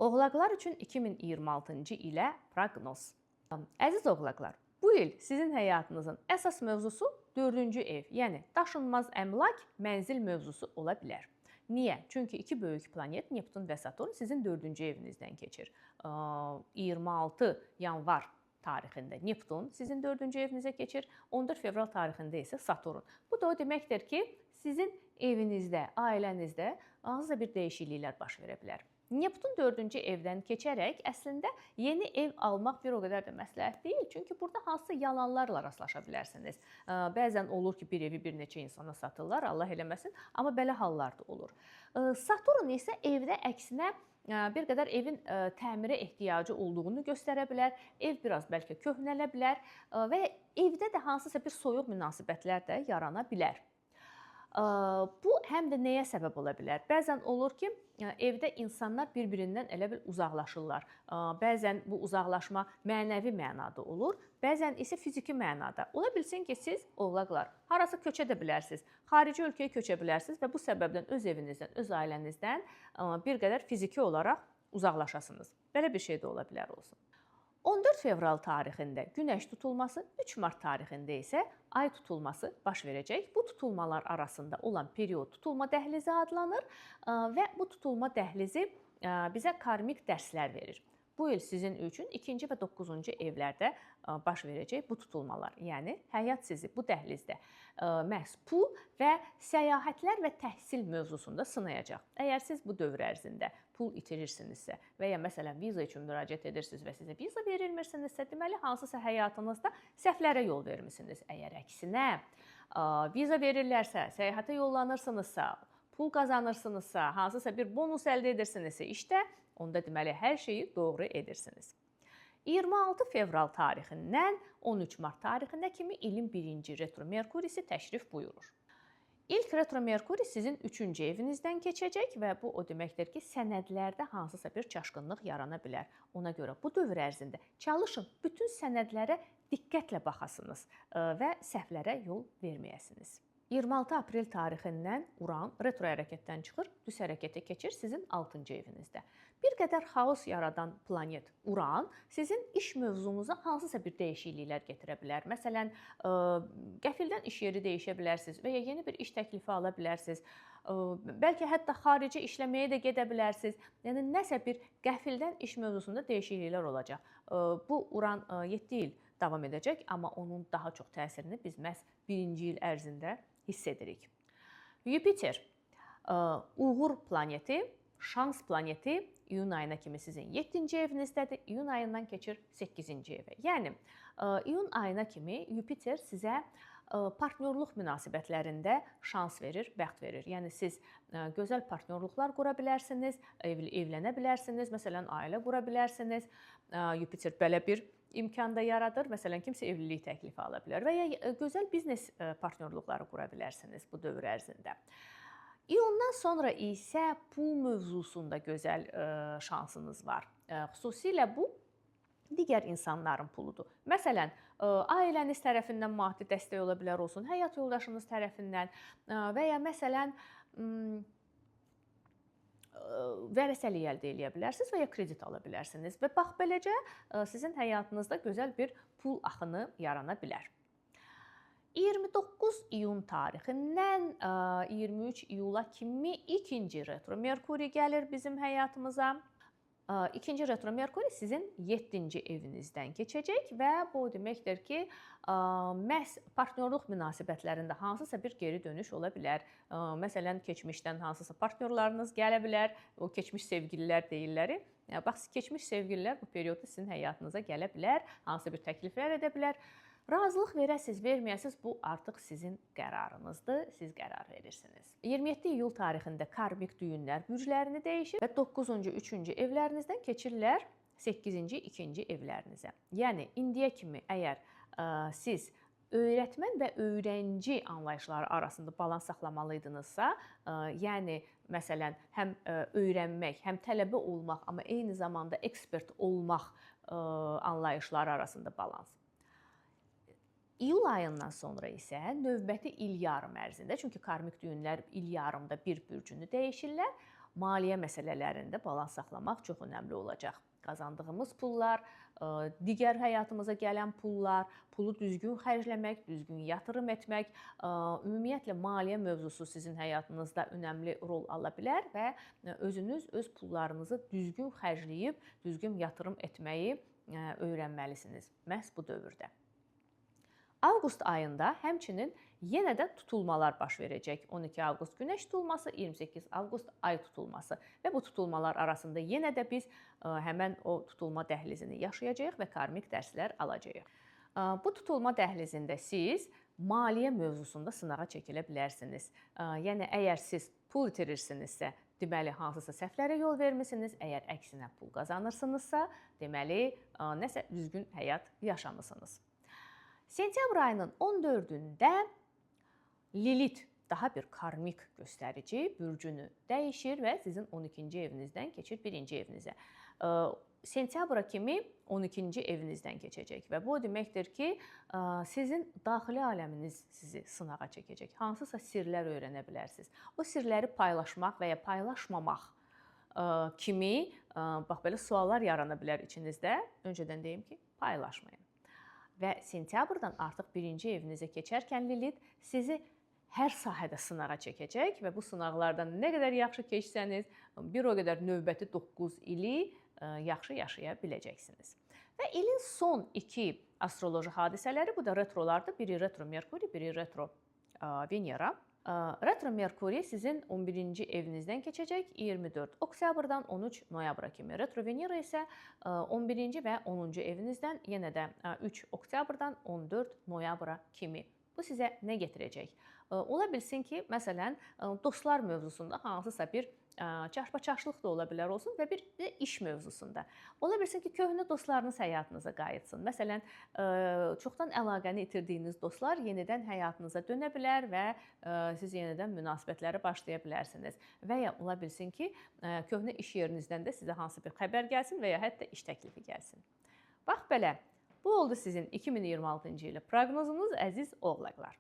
Oğlaqlar üçün 2026-cı ilə proqnoz. Əziz oğlaqlar, bu il sizin həyatınızın əsas mövzusu 4-cü ev, yəni daşınmaz əmlak, mənzil mövzusu ola bilər. Niyə? Çünki iki böyük planet Neptun və Saturn sizin 4-cü evinizdən keçir. 26 yanvar tarixində Neptun sizin 4-cü evinizə keçir, 14 fevral tarixində isə Saturn. Bu da o deməkdir ki, sizin evinizdə, ailənizdə hansısa bir dəyişikliklər baş verə bilər. Neptun 4-cü evdən keçərək əslində yeni ev almaq bir o qədər də məsləhət deyil. Çünki burada hansısa yalanlarla rastlaşa bilərsiniz. Bəzən olur ki, bir evi bir neçə insana satırlar, Allah eləməsin, amma belə hallar da olur. Saturn isə evdə əksinə bir qədər evin təmirə ehtiyacı olduğunu göstərə bilər. Ev biraz bəlkə köhnələ bilər və evdə də hansısa bir soyuq münasibətlər də yarana bilər. Bu həm də nəyə səbəb ola bilər? Bəzən olur ki, evdə insanlar bir-birindən elə bil uzaqlaşırlar. Bəzən bu uzaqlaşma mənəvi mənada olur, bəzən isə fiziki mənada. Ola bilsin ki, siz oğlaqlar harasa köçə də bilərsiniz, xarici ölkəyə köçə bilərsiniz və bu səbəbdən öz evinizdən, öz ailənizdən bir qədər fiziki olaraq uzaqlaşasınız. Belə bir şey də ola bilər olsun. 14 fevral tarixində Günəş tutulması, 3 mart tarixində isə Ay tutulması baş verəcək. Bu tutulmalar arasında olan period tutulma dəhlizi adlanır və bu tutulma dəhlizi bizə karmik dərslər verir. Bu il sizin üçün 2-ci və 9-cu evlərdə baş verəcək bu tutulmalar. Yəni həyat sizi bu dəhlizdə məhz pul və səyahətlər və təhsil mövzusunda sınayacaq. Əgər siz bu dövr ərzində pul itirirsinizsə və ya məsələn viza üçün müraciət edirsiniz və sizə viza verilmirsinizsə, deməli hansısa həyatınızda səhvlərə yol vermisiniz. Əgər əksinə viza verirlərsə, səyahətə yollanırsınızsa, pul qazanırsınızsa, hansısa bir bonus əldə edirsinizsə işdə, onda deməli hər şeyi doğru edirsiniz. 26 fevral tarixindən 13 mart tarixinə kimi ilin birinci retro Merkurisi təşrif buyurur. İlk retro Merkuri sizin 3-cü evinizdən keçəcək və bu o deməkdir ki, sənədlərdə hansısa bir çaşqınlıq yarana bilər. Ona görə bu dövr ərzində çalışın bütün sənədlərə diqqətlə baxasınız və səhvlərə yol verməyəsiniz. 26 aprel tarixindən Uran retro hərəkətdən çıxır, düz hərəkətə keçir sizin 6-cı evinizdə. Bir qədər xaos yaradan planet Uran sizin iş mövzunuza hansısa bir dəyişikliklər gətirə bilər. Məsələn, qəfildən iş yeri dəyişə bilərsiniz və ya yeni bir iş təklifi ala bilərsiniz. Bəlkə hətta xaricə işləməyə də gedə bilərsiniz. Yəni nəsə bir qəfildən iş mövzusunda dəyişikliklər olacaq. Bu Uran 7 il davam edəcək, amma onun daha çox təsirini biz məhz birinci il ərzində hiss edirik. Yupiter, uğur planeti, şans planeti iyun ayına kimi sizin 7-ci evinizdədir. İyun ayından keçir 8-ci evə. Yəni iyun ayına kimi Yupiter sizə partnyorluq münasibətlərində şans verir, bəxt verir. Yəni siz gözəl partnyorluqlar qura bilərsiniz, evlənə bilərsiniz, məsələn, ailə qura bilərsiniz. Yupiter belə bir imkan da yaradır. Məsələn, kimsə evlilik təklifi ala bilər və ya gözəl biznes partnyorluqları qura bilərsiniz bu dövr ərzində. İyundan sonra isə pul mövzusunda gözəl şansınız var. Xüsusilə bu digər insanların puludur. Məsələn, ailəniz tərəfindən maddi dəstək ola bilər olsun, həyat yoldaşınız tərəfindən və ya məsələn vərəsəlik əldə eləyə bilərsiniz və ya kredit ala bilərsiniz və bax beləcə sizin həyatınızda gözəl bir pul axını yarana bilər. 29 iyun tarixindən 23 iyula kimi ikinci retro Merkuri gəlir bizim həyatımıza. İkinci retro Merkuri sizin 7-ci evinizdən keçəcək və bu o deməkdir ki, məhz partnyorluq münasibətlərində hansısa bir geri dönüş ola bilər. Məsələn, keçmişdən hansısa partnyorlarınız gələ bilər, o keçmiş sevgililər deyirlər. Bax, keçmiş sevgililər bu periodda sizin həyatınıza gələ bilər, hansısa bir təkliflər edə bilər. Razılıq verəsiz, verməyəsiz, bu artıq sizin qərarınızdır. Siz qərar verirsiniz. 27 iyul tarixində karmik düyünlər bürclərini dəyişir və 9-cu, 3-cü evlərinizdən keçirlər 8-ci, 2-ci evlərinizə. Yəni indiyə kimi əgər siz öyrətmən və öyrənci anlayışları arasında balans saxlamalıydınızsa, yəni məsələn həm öyrənmək, həm tələbə olmaq, amma eyni zamanda ekspert olmaq anlayışları arasında balans. İyul ayından sonra isə növbəti il yarım ərzində, çünki karmik düyünlər il yarımda bir bürcünü dəyişirlər, Maliyyə məsələlərində balans saxlamaq çox önəmli olacaq. Qazandığımız pullar, digər həyatımıza gələn pullar, pulu düzgün xərcləmək, düzgün yatırım etmək, ümumiyyətlə maliyyə mövzusu sizin həyatınızda önəmli rol ala bilər və özünüz öz pullarınızı düzgün xərcləyib, düzgün yatırım etməyi öyrənməlisiniz məhz bu dövrdə. Avqust ayında həmçinin yenə də tutulmalar baş verəcək. 12 avqust günəş tutulması, 28 avqust ay tutulması və bu tutulmalar arasında yenə də biz həmən o tutulma dəhlizini yaşayacağıq və karmik dərslər alacağıq. Bu tutulma dəhlizində siz maliyyə mövzusunda sınağa çəkilə bilərsiniz. Yəni əgər siz pul itirirsinizsə, deməli hansısa səhvlərə yol vermisiniz. Əgər əksinə pul qazanırsınızsa, deməli nəsə düzgün həyat yaşamısınız. Sentyabr ayının 14-ündə Lilit daha bir karmik göstərici bürcünü dəyişir və sizin 12-ci evinizdən keçir 1-ci evinizə. Sentyabra kimi 12-ci evinizdən keçəcək və bu o deməkdir ki, sizin daxili aləminiz sizi sınağa çəkəcək. Hansısa sirlər öyrənə bilərsiniz. O sirləri paylaşmaq və ya paylaşmamaq kimi bax belə suallar yarana bilər içinizdə. Öncədən deyim ki, paylaşmayın. Və sentyabrdan artıq 1-ci evinizə keçərkən Lilit sizi hər sahədə sınağa çəkəcək və bu sınaqlardan nə qədər yaxşı keçsəniz, bir o qədər növbəti 9 ili yaxşı yaşaya biləcəksiniz. Və ilin son 2 astroloji hadisələri, bu da retrolardır. Biri retro Merkuri, biri retro Venera. Retro Merkuri sizin 11-ci evinizdən keçəcək 24 oktyabrdan 13 noyabra kimi. Retro Venera isə 11-ci və 10-cu evinizdən yenə də 3 oktyabrdan 14 noyabra kimi. Bu sizə nə gətirəcək? Ola bilsin ki, məsələn, dostlar mövzusunda hansısa bir çaşbaçaşlıq da ola bilər olsun və bir də iş mövzusunda. Ola bilsin ki, köhnə dostlarınız həyatınıza qayıtsın. Məsələn, çoxdan əlaqəni itirdiyiniz dostlar yenidən həyatınıza dönə bilər və siz yenidən münasibətlərə başlaya bilərsiniz. Və ya ola bilsin ki, köhnə iş yerinizdən də sizə hansı bir xəbər gəlsin və ya hətta iş təklifi gəlsin. Bax belə. Bu oldu sizin 2026-cı ilə proqnozunuz, əziz oğlaqlar.